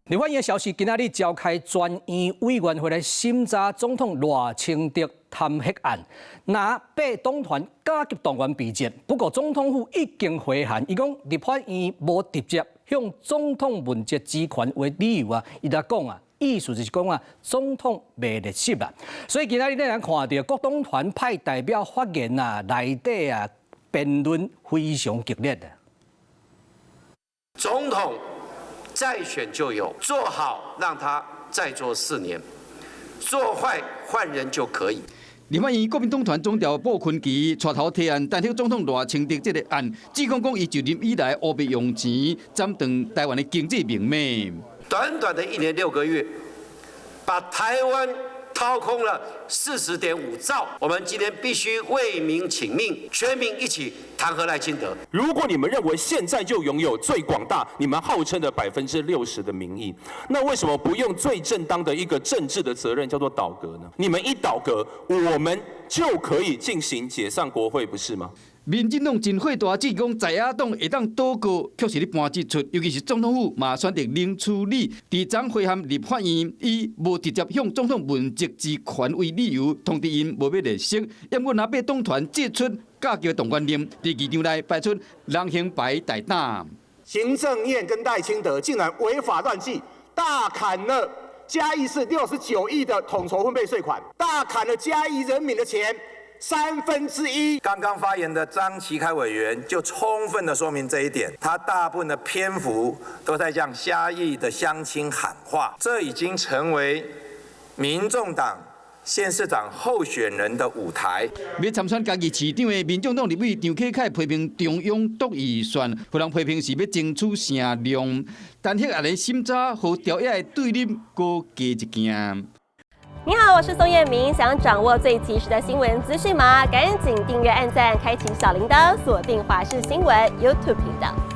立法院消息，今仔日召開全院委員會來審查總統賴清德彈劾案，若八黨團加急動員備戰。不過總統府已經回函，伊講立法院無直接向總統問責之權為理由啊，伊就講啊，意思就是講啊，總統袂列席啊。所以今仔日咱看著各黨團派代表發言啊，內底啊辯論非常激烈的。總統再選就有，做好讓他再做4年，做壞換人就可以。立法院國民黨團總召傅崐萁帶頭提案彈劾總統賴清德這个案，指控講伊就任以來烏白用錢，斬斷台灣的經濟命脈。短短的1年6個月，把台灣掏空了40.5兆。我們今天必須為民請命，全民一起彈劾賴清德。如果你們認為現在就擁有最廣大、你們號稱的60%的民意，那為什麼不用最正當的一個政治的責任，叫做倒閣呢？你們一倒閣，我們就可以進行解散國會，不是嗎？民進黨真火大，指講在野黨會當倒閣，卻是咧搬這出，尤其是總統府嘛選擇冷處理，佇昨回函立法院以無直接向總統問責之權為理由，通知𪜶無欲列席。毋過若八黨團祭出加急動員令，佇議場內擺出人形牌大膽。行政院跟賴清德竟然違法亂紀，大砍了嘉義市69億的統籌分配稅款，大砍了嘉義人民的錢1/3。剛剛發言的張啟楷委員就充分的說明這一點，他大部分的篇幅都在向嘉義的鄉親喊話，這已經成為民眾黨縣市長候選人的舞台。欲參選嘉義市長的民眾黨立委張啟楷批評中央篤預算，予人批評是欲爭取聲量，彈劾案的審查予朝野的對立閣加一行。你好，我是宋燕明。想掌握最及時的新聞資訊嗎？趕緊訂閱、按讚、開啟小鈴鐺，鎖定華視新聞 YouTube 頻道。